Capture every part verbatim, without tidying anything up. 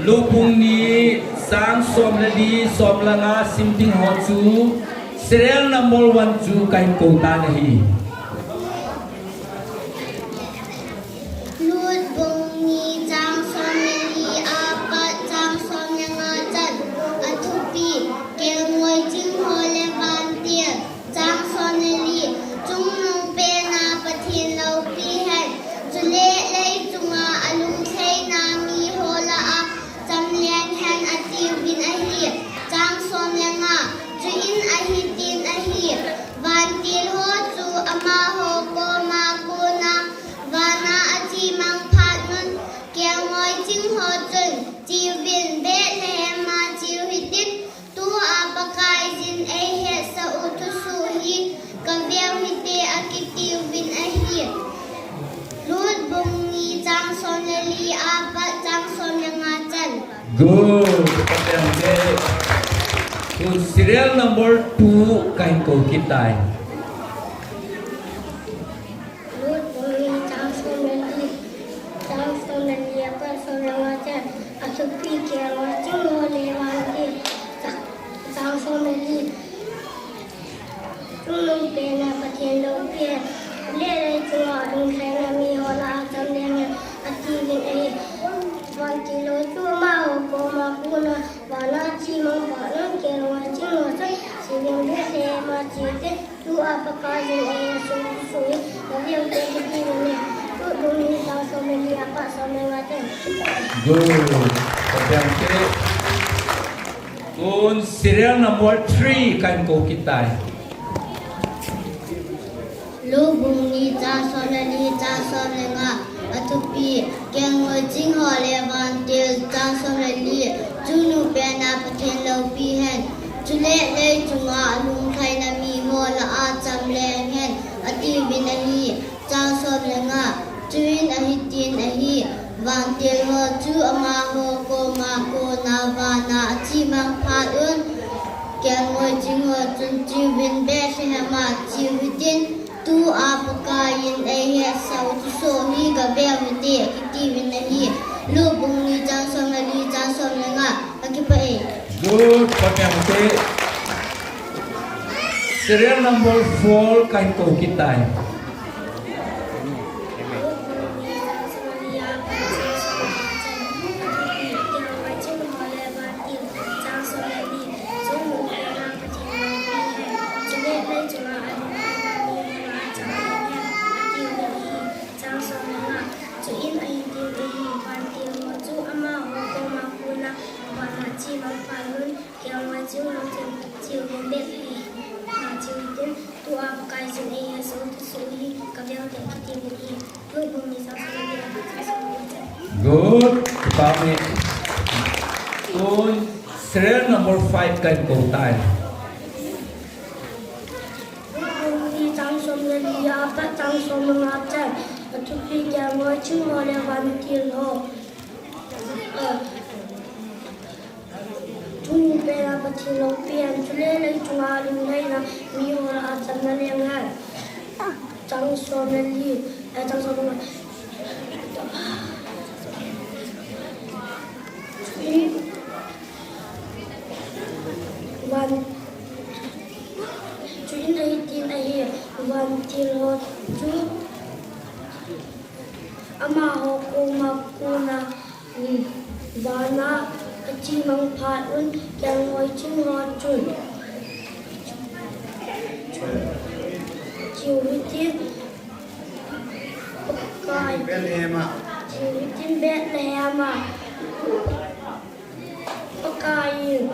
Lutbung ni chang som le li, som le nga sim ding ho chu serial number one chu kahin kou tan ahi. Lutbung ni chang som le li apat chang som le nga chan. Athupi, Kelngoi Chingho le Vantil. Chang som le li, Chungnung pena Pathen loupi hen, chule leichunga alungtheina miho lah a chamleng hen atiuvin ahi. Chang som le nga, chuin ahi tin ahi, vantil ho chu amaho koma kona vana achimang phat un, Kelngoi Chingho chun, cheuvin, Bethlehem a cheu hitin, tua Pakaiyin eihetsah u thusoh hi gaveu hite akitiuvin ahi. Lutbung ni chang som le li apat chang som le nga chan. Good. Pathen te. Tun serial number two kahin kou kit tai. Lutbung ni chang som le li, chang som le li apat som le nga chan. Athupi, Kelngoi Chingho le Vantil. Chang, chang som le li. Chungnung pena Pathen loupi hen, chule leichunga alungtheina miho lah a chamleng hen atiuvin ahi. Vantil ho chu amaho koma kona vana achimang phat un, Kelngoi Chingho chun, cheuvin, Bethlehem a cheu hitin, tua Pakaiyin eihetsah u thusoh hi gaveu hite akitiuvin ahi. Lutbung ni chang som le li apat som le nga chan. Good. Pathen te. Tun serial number three kahin kou kit tai. Lutbung ni chang som le li, chang som le nga. Athupi, Kelngoi Chingho le Vantil. Chang som le li, Chungnung pena Pathen loupi hen, chule leichunga alungtheina miho lah a chamleng hen atiuvin ahi. Chang som le nga, chuin ahi tin ahi, vantil ho chu amaho koma kona vana achimang phat un, Kelngoi Chingho chun, cheuvin, Bethlehem a cheu hitin, tua Pakaiyin eihetsah u thusoh hi gaveu hite akitiuvin ahi. Lutbung ni chang som le li, chang som le nga. Kakipah e. Good, Pathen te. Serial number four kahin kou kit tai. Chuin ahi tin ahi, vantil ho chu amaho koma kona vana achimang phat un, Kelngoi Chingho chun, cheuvin, Bethlehem a cheu hitin, tua Pakaiyin eihetsah u thusoh hi gaveu hite akitiuvin ahi. Lutbung ni chang som le li apat chang som le nga chan. Good. Kipah e. Tun serial number five kahin kou tai. Lutbung ni chang som le li apat chang som le nga chan. Athupi, Kelngoi Chingho le Vantil ho. Chungnung pena Pathen loupi hen, chule leichunga alungtheina miho lah a chamleng hen. Chang som le li, eh, chang som le nga. Van, chuin ahi tin ahi, vantil ho chu amaho koma kona, um, vana achimang phat un, Kelngoi Chingho chun, cheu hitin, Pakai, Bethlehem a, cheu hitin, Bethlehem a Pakaiyin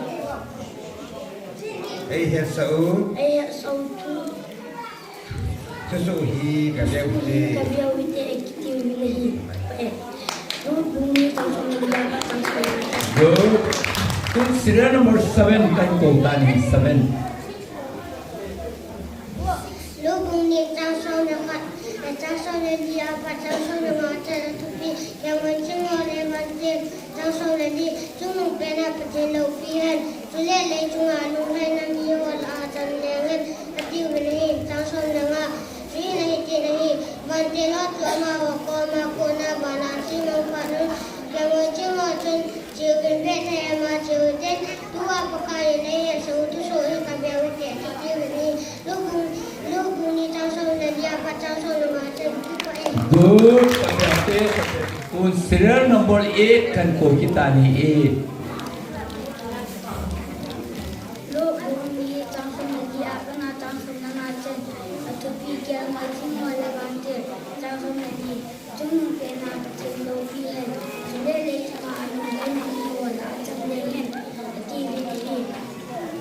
eihetsah u, eihetsah u thu, thusoh hi gaveu hite, gaveu hite akitiuvin ahi. Eh. Lutbung ni chang som le li apat chang som le nga. Good. Tun serial number seven kahin kou tan ahi, seven. Lutbung ni chang som le khat, eh, chang som le li apat chang som le nga chan. Athupi, Kelngoi Chingho le Vantil. Chang som le li, Chungnung pena Pathen loupi hen, chule leichunga alungtheina miho lah a chamleng hen atiuvin ahi. Chang som le nga, chuin ahi tin ahi, vantil ho chu amaho koma kona vana achimang phat un, Kelngoi Chingho chun, cheuvin, Kai nei he so tu so hi ka bia u te ti ti ni. Lu bung, lu bung ni chang som le li a pat chang som le nga chan tu pa e. Good. Ka bia te. Tun serial number eight kan kou kit ta ni e. Lu bung ni chang som le li a pat na chang som le nga chan. Athupi, kelngoi chingho le vantil. Chang som le li. Chungnung pena Pathen loupi hen, chule leichunga alunglhaina miho lah a cham leng hen, ati uvin ahi.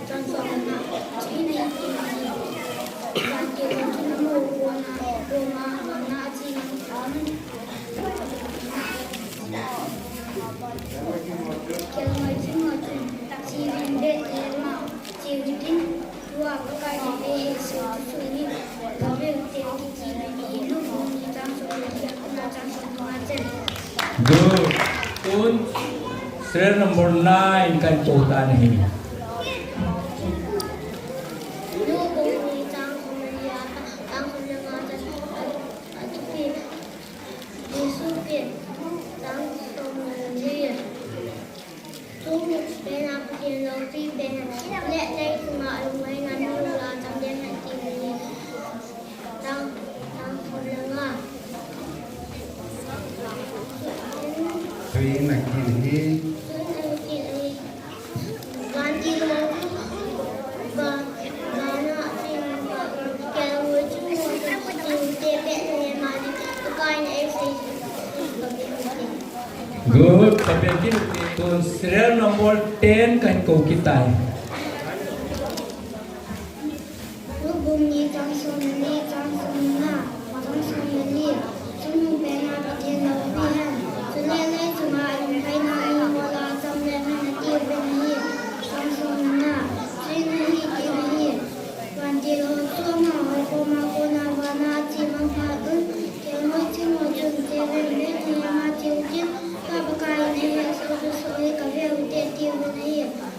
Chang som le nga, chuin ahi tin ahi. Vantil ho chun amaho koma, koma, vana achi mang phat un. Kelngoi chingho chun, chi uvin, Bethlehem a, chi uvin tin, tua Pakai in eihe so tu so hi, ka bia u te kiti ni, Lu bung ni chang som le li a pat na chang som le nga chan. Good. Tun serial number nine kan kou ta ni. Lu bung ni chang som le li a pat chang som le nga chan. Athupi, Jesu pen. Chang som le li. Chungnung pena Pathen loupi hen, le leichunga alunglhaina miho lah a cham leng hen ati uvin ahi. Chang, chang som le nga. Chuin ahi tin ahi. Chuin ahi tin ahi. Vantil ho chu, va, vana achi mang phat un, kelngoi chingho chun, ti u te Bethlehem a, Pakai in eihe so tu so hi ka bia u te. Good. Ka bia kit u te. Tun serial number ten kan kou kit tai. Lu bung ni chang som le li, chang som le nga, chang som le li. Chungnung pena Pathen loupi hen, chule leichunga alunglhaina miho lah a cham leng hen ati uvin ahi. Chang som le nga, chuin ahi tin ahi. Vantil ho chu amaho koma kona vana achi mang phat un, kelngoi chingho chun, chi uvin, Bethlehem a chi u tin, tua Pakai in eihe so tu so hi ka bia u te ati uvin ahi.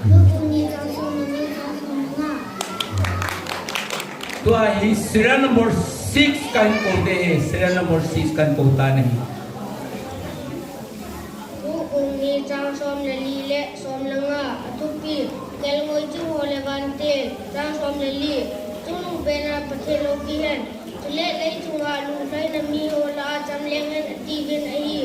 Lu bung ni chang som le li, chang som le nga. Tua hi serial number six kan kou te, serial number six kan kou ta ni. Lu bung ni chang som le li le som le nga, athupi, kelngoi chingho le vantil. Chang som le li. Chungnung pena Pathen loupi hen, chule leichunga alunglhaina miho lah a cham leng hen ati uvin ahi.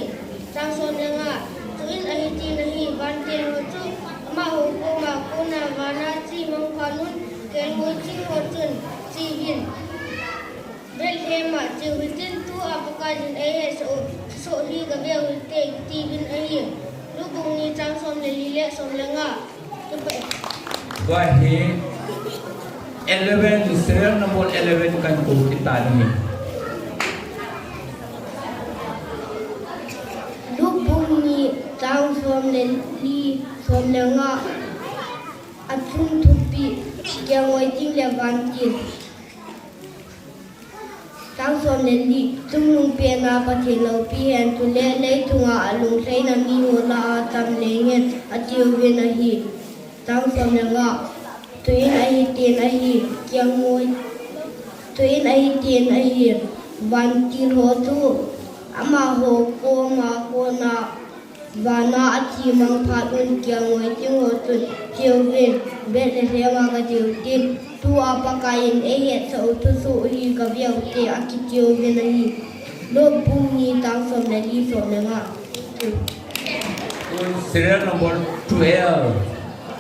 Chang som le nga, chuin ahi tin ahi. Vantil ho chu amaho koma kona vana achi mang phat un, kelngoi chingho chun, chi uvin, Bethlehem a chi u hitin, tua Pakai in eihe so, so hi ka bia u te kiti uvin ahi. Lu bung ni chang som le li le som le nga. Tua hi eleven, serial number eleven kan kou kit ta ni. Lu bung ni chang som le li, som le nga. Achung thupi, kelngoi ching le vantil. Chang som le li. Chungnung pena Pathen loupi hen, chule leichunga alunglhaina miho lah a cham leng hen ati uvin ahi. Chang som le nga. Chuin ahi tin ahi. Kelngoi, chuin ahi tin ahi. Vantil ho chu amaho koma kona vana achi mang phat un, kelngoi chingho chun, chi uvin, Bethlehem a ka chi u tin, tua Pakai in eihe so tu so hi ka bia u te akiti uvin ahi. Lu bung ni chang som le li, som le nga. Serial number twelve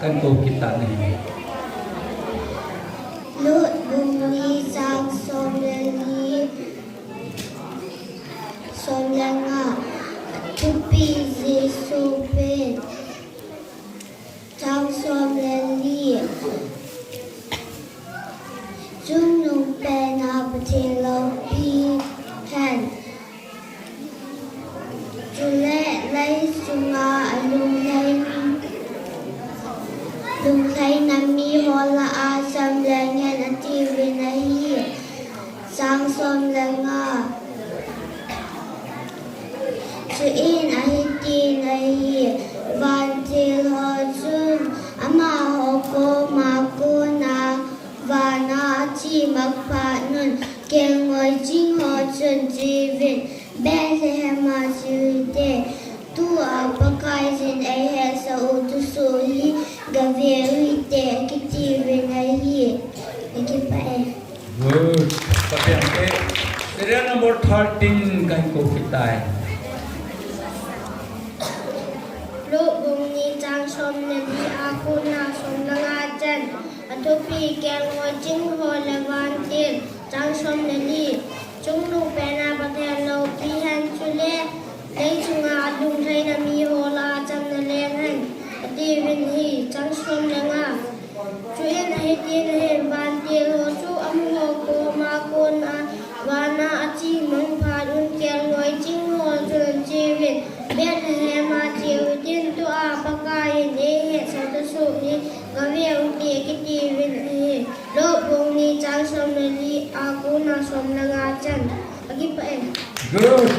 kan kou kit ta ni. Lu bung ni chang som le li, som le nga. Thupi, Jesu pen. Chang som le li. Chungnung pena Pathen loupi hen, chule leichunga alunglhai, lunglhaina miho lah a cham leng hen ati uvin ahi. Chang som le nga. Chuin ahi tin ahi. Vantil ho chun amaho koma kona vana achi mang phat un, kelngoi chingho chun, chi uvin, Bethlehem a chi u hite, tua Pakai in eihe so tu so hi Gaveu hite, akiti uvin ahi. Akipah e. Good. Pathen te. Serial number thirteen kahin kou kit tai. Luke bung ni chang som le li a kona som le nga chan. Athupi, kelngoi ching ho le vantil. Chang som le li. Chungnung pena Pathen loupi hen, chule leichunga alunglhaina miho lah a chamna leng hen, atiuvin ahi. Chang som le nga. Chuin ahitin ahi, vantil ho chu amaho koma kona vana achimang phat un, kelngoi ching ho chun acheuvin, Bethlehem a cheu hitin, tua Pakaiyin eihetsah thusoh hi gaveu hite, akitiuvin ahi. Luke bung ni chang som le li a kona som le nga chan. Akipah e. Good.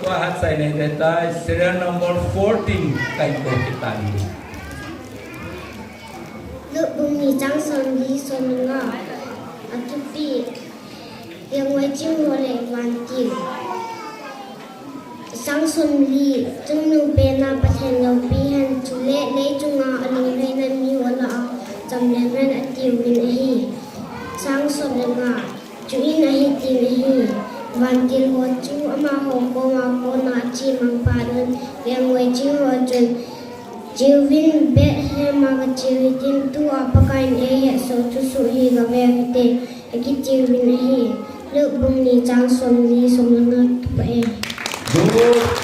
Tua hatsai nei te tai, serial number fourteen kahin kou kit tai. Luke bung ni chang som li som le nga. Athupi, kelngoi ching ho le vantil. Chang som li. Chungnung pena Pathen loupi hen, chule leichunga alunglhaina miho lah a chamna leng hen, atiuvin ahi. Chang som le nga. Chuin ahitin ahi, vantil ho chu amaho koma kona achimang phat un, kelngoi ching ho chun acheuvin, Bethlehem a gacheu hitin, tua Pakaiyin eihetsah thusoh hi gaveu hite, akitiuvin ahi. Luke bung ni chang som li som le nga. Akipah e. Good.